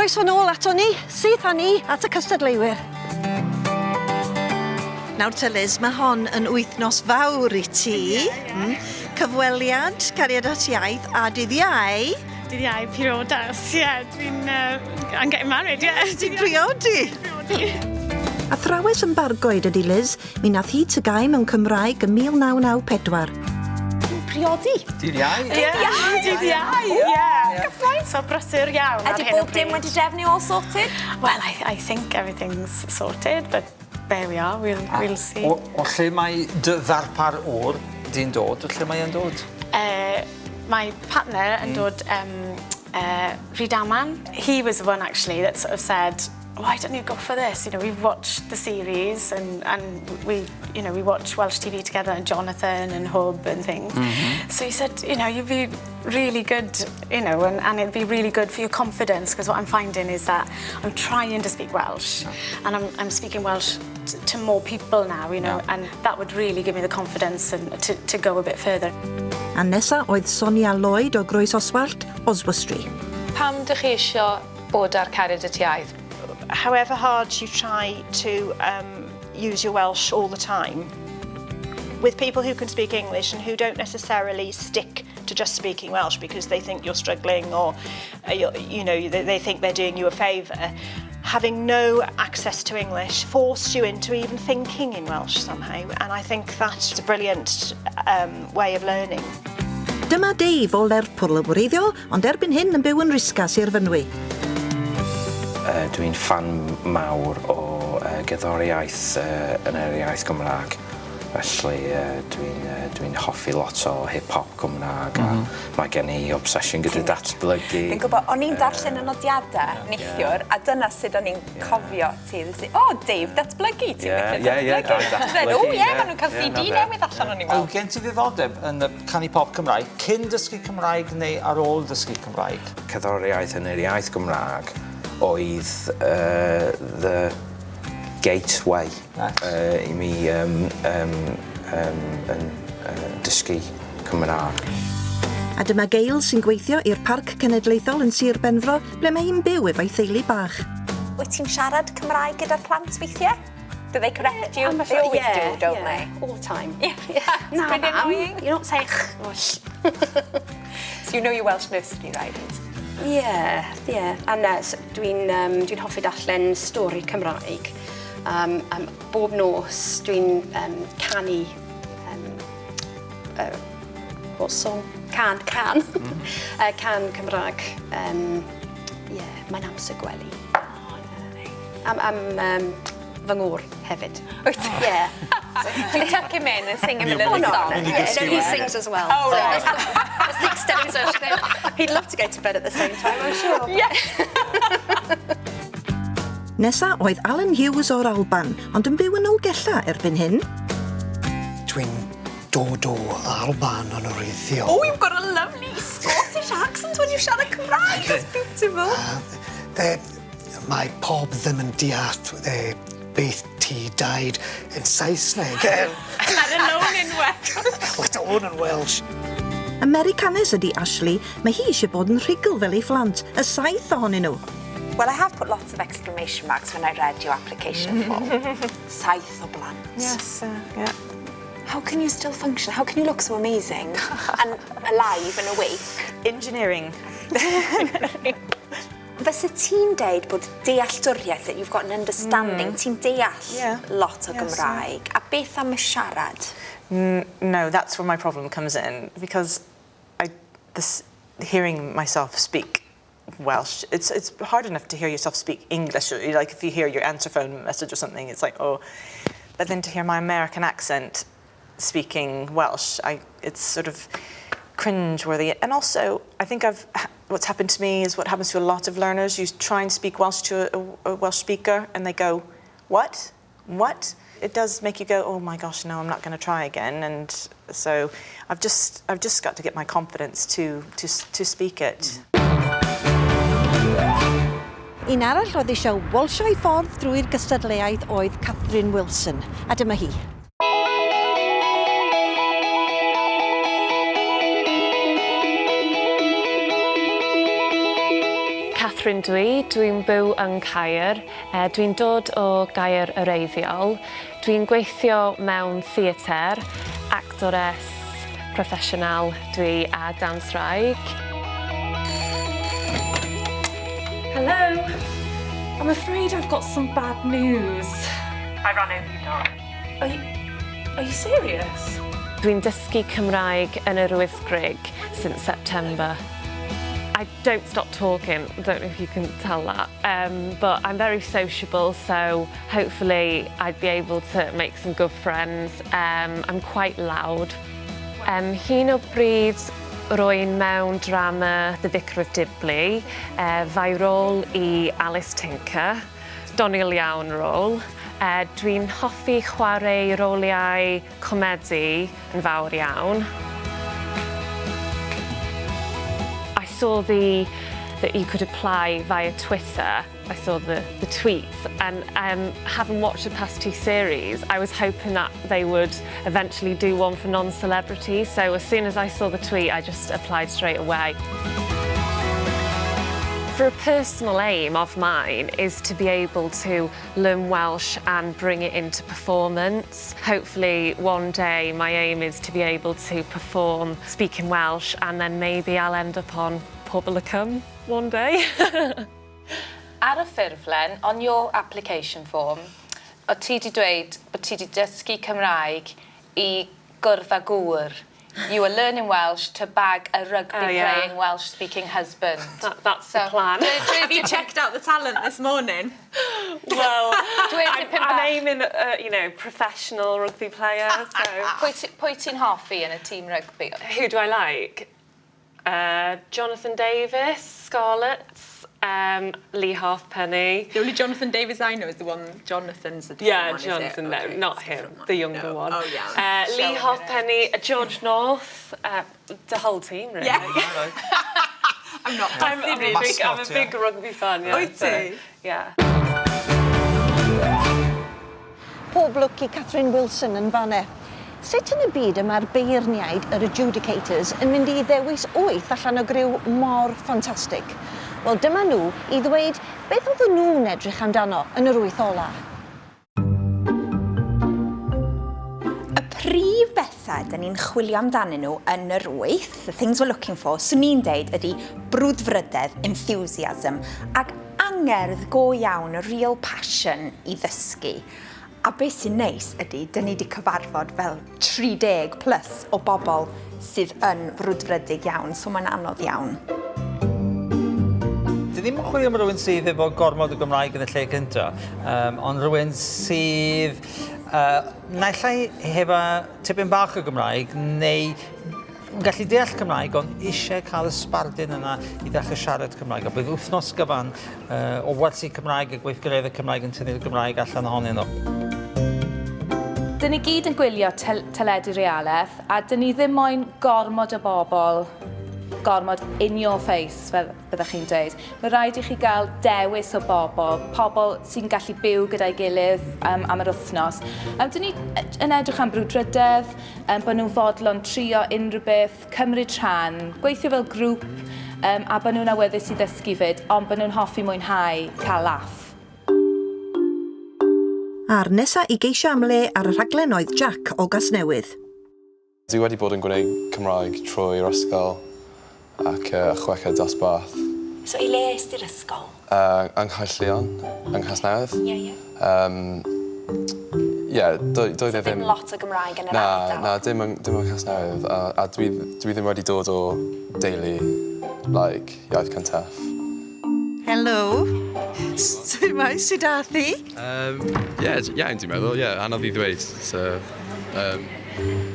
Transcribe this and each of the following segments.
Croeso nôl ato ni, syth â ni at y cystadleuwyr. Nawr te Liz, mae hon yn wythnos fawr i ti. Ie, ie. Cyfweliad, Cariad at Iaith a dydd Iau. Dydd Iau, priodas, ie. Dwi'n... Uh, I'm getting married, ie. Yeah. Ti'n priodi? Priodi. Athrawes yn Bargoed ydy Liz, Mi nath hi TGAU mewn Cymraeg ym 1994. Ti'n priodi? Dydd Iau. Dydd Iau! Dydd Iau, ie. Gyffrous. So brysur iawn ar Ydi hyn o bob dim bryd. wedi drefnu all sorted? Well, I, I think everything's sorted, but there we are, we'll, we'll see. O, o lle mae dy ddarpar ŵr di'n dod? O lle mae e'n dod? Uh, my partner yn dod um, Rhydaman. He was the one actually that sort of said, why don't you go for this? You know, we've watched the series and, and we, you know, we watch Welsh TV together and Jonathan and Hwb and things. Mm -hmm. So he said, you know, you'd be really good, you know, and, and it'd be really good for your confidence because what I'm finding is that I'm trying to speak Welsh yeah. and I'm, I'm speaking Welsh to more people now, you know, yeah. and that would really give me the confidence and to, to go a bit further. A nesa oedd Sonia Lloyd o Groes Oswallt, Oswestry. Pam dych chi eisiau bod ar Cariad at Iaith? However hard you try to um, use your Welsh all the time, with people who can speak English and who don't necessarily stick to just speaking Welsh because they think you're struggling or, uh, you know, they, they think they're doing you a favour, having no access to English forced you into even thinking in Welsh somehow. And I think that's a brilliant um, way of learning. Dyma Dave o Lerpwl yn wreiddiol, ond erbyn hyn yn byw yn Risca, Sir Fynwy. Uh, Dwi'n ffan mawr o uh, gerddoriaeth uh, yn yr iaith Gymraeg. Felly uh, dwi'n uh, dwi hoffi lot o hip-hop Cymraeg mm -hmm. a mae gen i obsession gyda datblygu. Fi'n gwybod, o'n i'n darllen y nodiadau neithiwr, a dyna sut o'n i'n cofio ti. O, oh, Dave, datblygu, ti'n yeah, licio yeah, yeah, datblygu. O, ie, maen nhw'n cael CD newydd allan o'n i'n meddwl. Oedd gen ti ddiddordeb yn y canu pop Cymraeg cyn dysgu Cymraeg neu ar ôl dysgu Cymraeg? Cerddoriaeth yn yr iaith Gymraeg oedd uh, the gateway Nice. Uh, i mi um, um, um, yn uh, dysgu Cymraeg. A dyma Gail sy'n gweithio i'r Parc Cenedlaethol yn Sir Benfro, ble mae hi'n byw efo'i theulu bach. Wyt ti'n siarad Cymraeg gyda'r plant weithiau? Do they correct you? They always yeah, do, don't yeah. they? All the time. Yeah. yeah. Na, Pretty mam, annoying. you don't say ch or ll. So you know your Welsh nursery rhymes? Yeah, yeah. A na, so dwi'n um, dwi hoffi darllen stori Cymraeg. Um, um, bob nos dwi'n um, canu um, uh, what song? Can, can. Mm -hmm. uh, can Cymraeg. Um, yeah, mae'n amser gwely. Oh, lovely. Am, am um, fy ngŵr hefyd. Wyt ti? Yeah. Do you tuck him in and sing him a little Oh, no. song? Yeah, no, he sings as well. Oh, so right. That's the, that's the extent of it. He'd love to go to bed at the same time, I'm sure. Yeah. Nesa oedd Alan Hughes o'r Alban, ond yn byw yn Nolgellau erbyn hyn. Dwi'n dod o Alban yn wreiddiol. Oh, you've got a lovely Scottish accent when you siarad Cymraeg. That's beautiful. Uh, mae pob ddim yn deall uh, beth ti daid yn Saesneg. Let alone in Welsh. Let alone in Welsh. Americanes ydy Ashley, mae hi eisiau bod yn rhugl fel ei phlant, y saith ohonyn nhw. Well, I have put lots of exclamation marks when I read your application form. Saith o blant. Yes, uh, yeah. How can you still function? How can you look so amazing and alive and awake? Engineering. Fysa ti'n deud bod dealltwriaeth, that you've got an understanding, mm. ti'n deall Yeah. lot o Yes, Gymraeg. A beth am y siarad? No, that's where my problem comes in because I this hearing myself speak Welsh, it's it's hard enough to hear yourself speak English. Or, like if you hear your answer phone message or something, it's like oh, but then to hear my American accent speaking Welsh, I it's sort of cringe-worthy. And also, I think I've what's happened to me is what happens to a lot of learners. You try and speak Welsh to a, a Welsh speaker, and they go, "What? What?" It does make you go, "Oh my gosh, no, I'm not going to try again." And so, I've just I've just got to get my confidence to to to speak it. Un arall oedd eisiau wolsio ei ffordd drwy'r gystadleuaeth oedd Catherine Wilson, a dyma hi. Catherine dwi, dwi'n byw yng Nghaer. Dwi'n dod o Gaer yr Eiddiol. Dwi'n gweithio mewn theatr, actores proffesiynol dwi a dawnswraig. Hello! I'm afraid I've got some bad news. I ran over your dog. Are you, are you serious? Dwi'n dysgu Cymraeg yn yr Wyddgrug since September. I don't stop talking, I don't know if you can tell that, um, but I'm very sociable, so hopefully I'd be able to make some good friends. Um, I'm quite loud. Um, hyn o bryd rwy'n mewn drama The Vicar of Dibley, uh, fai rôl i Alice Tinker, doniol iawn rôl. Uh, Dwi'n hoffi chwarae roliau comedi yn fawr iawn. I saw the that you could apply via Twitter. I saw the, the tweets and um, having watched the past two series, I was hoping that they would eventually do one for non-celebrities. So as soon as I saw the tweet, I just applied straight away. For a personal aim of mine is to be able to learn Welsh and bring it into performance. Hopefully one day my aim is to be able to perform speaking Welsh and then maybe I'll end up on Pobl y Cwm one day. Ar y ffurflen, on your application form, o ti 'di dweud bod ti 'di dysgu Cymraeg i gwrdd â gŵr. You are learning Welsh to bag a rugby Oh, yeah. playing Welsh speaking husband. That, that's the plan. Have you checked out the talent this morning? Well, Dweud I'm, dipyn I'm bach. aiming at, uh, professional rugby player, so... Pwy ti- pwy ti'n hoffi yn y tîm rygbi? Who do I like? Uh, Jonathan Davies, Scarlets, um, Lee Halfpenny. The only Jonathan Davies I know is the one Jonathan's the different Yeah, one, is it? Jonathan, no, Okay, not it's a him, different one. the younger No. one. Oh, yeah. Uh, Lee Showing it. Halfpenny, uh, George North, uh, the whole team, really. Yeah. I'm not I'm, I'm, a big, I'm a Mascot, yeah. big rugby fan, yeah. Wyt so, ti? yeah. Pob lwc i Catherine Wilson yn fanne. Sut yn y byd y mae'r beirniaid, yr adjudicators, yn mynd i ddewis wyth allan o griw mor ffantastig? Wel, dyma nhw i ddweud beth oedden nhw'n edrych amdano yn yr wyth ola. Y prif bethau dyn ni'n chwilio amdanyn nhw yn yr wyth, the things we're looking for, swn i'n deud ydy brwdfrydedd, enthusiasm, ac angerdd go iawn, a real passion i ddysgu. A beth sy'n neis ydy, dyn ni wedi cyfarfod fel 30 plus o bobl sydd yn frwdfrydig iawn, so mae'n anodd iawn. Dyn ni'm yn chwilio am rywun sydd efo gormod o Gymraeg yn y lle cynta, um, ond rhywun sydd uh, naill ai hefo tipyn bach o Gymraeg neu yn gallu deall Cymraeg ond eisiau cael y sbardun yna i ddechrau siarad Cymraeg. A bydd wythnos gyfan uh, o wersi Cymraeg a gweithgareddau Cymraeg yn tynnu'r Gymraeg allan ohonyn nhw. Dyn ni gyd yn gwylio tel teledu realaeth a dyn ni ddim moyn gormod o bobl, gormod in your face, fel byddech chi'n dweud. Mae rhaid i chi gael dewis o bobl, pobl sy'n gallu byw gyda'i gilydd um, am yr wythnos. Um, dyn ni yn edrych am brwdfrydedd, um, bod nhw'n fodlon trio unrhyw beth, cymryd rhan, gweithio fel grŵp, um, a bod nhw'n awyddus i ddysgu fyd, ond bod nhw'n hoffi mwynhau cael laff. A'r nesa i geisio am le ar y rhaglen oedd Jack o Gasnewydd. Dwi wedi bod yn gwneud Cymraeg trwy'r ysgol ac uh, chweched dosbarth. So i le est i'r ysgol? Uh, yng Nghaerllion, yng Nghasnewydd. Ie, ie. Um, yeah, do, doedd e Ddim ddim... lot o Gymraeg yn yr Na, ardal. na, dim yng, dim yng Nghasnewydd. A, a dwi, dwi ddim wedi dod o deulu, like, iaith cyntaf. Helo. Sut mae, sut ath hi? Um, yeah, iawn, dwi'n meddwl. Yeah, anodd i ddweud. So, um,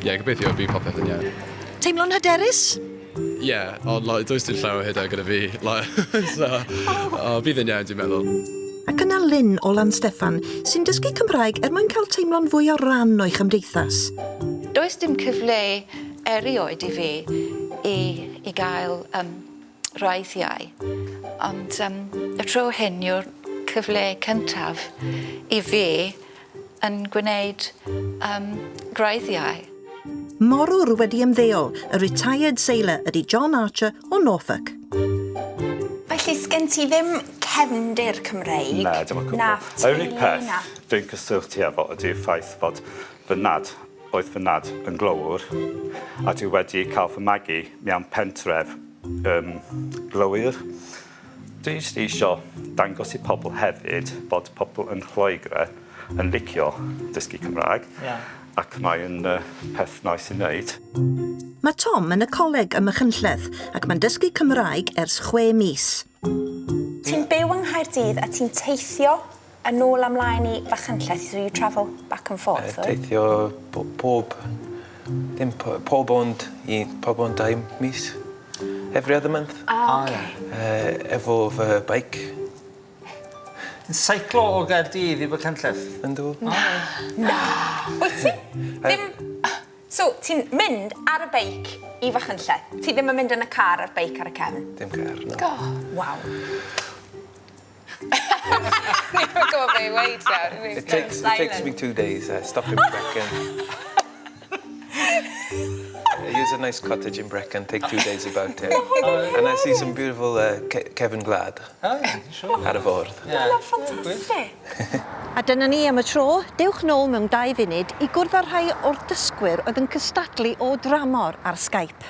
yeah, gobeithio bydd popeth yn iawn. Teimlo'n hyderus? Yeah, ond like, does dim llawer o hyder gyda fi. Like, so, oh, bydd yn iawn, dwi'n meddwl. Ac yna Lynn o Lansteffan sy'n dysgu Cymraeg er mwyn cael teimlo'n fwy o ran o'i chymdeithas. Does dim cyfle erioed i fi i, i gael um, gwreiddiau, ond um, y tro hyn yw'r cyfle cyntaf i fi yn gwneud um, gwreiddiau. Morwr wedi ymddeol, y retired sailor ydy John Archer o Norfolk. Felly Felly, sgen ti ddim cefndir Cymreig? Na, dim o gwbl. Na Yr unig teulu, peth na. dwi'n cysylltu efo ydy'r ffaith fod fy nad, oedd fy nad yn glöwr, a dwi wedi cael fy magu mewn pentref um, glowyr. Dwi jyst eisio dangos i pobl hefyd bod pobl yn Lloegr yn licio dysgu Cymraeg. Yeah. Ac mae'n uh, peth nice i wneud. Mae Tom yn y coleg ym Machynlleth ac mae'n dysgu Cymraeg ers 6 mis. Ti'n byw yng Nghaerdydd a ti'n teithio yn ôl ymlaen i Fachynlleth, so you travel back and forth, uh, Teithio pob, dim pob ond, i, pob ond 2 mis. Every other month. Ah, okay. Efo fy bike. Ti'n seiclo o Gaerdydd i Fachynlleth? Yndw. Na. Na. Wyt ti? Ddim. So, ti'n mynd ar y beic i Fachynlleth? Ti ddim yn mynd yn y car ar beic ar y cefn? Dim car, no. Oh, waw. Ni'n gwybod be i weud iawn. It takes me 2 days. I stop in Brecon. I use a nice cottage in Brecon, take 2 days about it. And I see some beautiful cefn gwlad Oh, yeah, sure. ar y ffordd. Yeah. Ffantastig. A dyna ni am y tro. Dewch nôl mewn 2 funud i gwrdd â rhai o'r dysgwyr oedd yn cystadlu o dramor ar Skype.